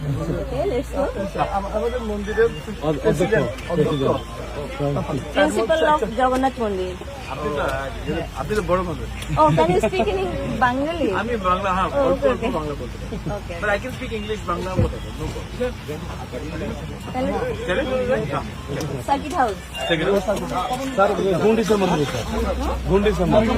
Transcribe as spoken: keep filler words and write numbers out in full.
Okay, let's go. আম-, আমাদের মন্দিরের অ-, অধ্যক্ষ, প্রেসিডেন্ট, অধ্যক্ষ। President. Principal of Jagannath Mandir. আপনি তো, আপনি তো বড় মানুষ। Oh, can you speak in Bengali? আমি বাংলা, হ্যাঁ, Oh, অল্প okay, অল্প okay. বাংলা বলতে পারি। Okay. But I can speak English, Bangla বলতে পারি, no problem। তাহলে চলে? হ্যাঁ। Circuit House। স্যার, গুন্ডিচা মন্দির, স্যার। গুন্ডিচা মন্দির।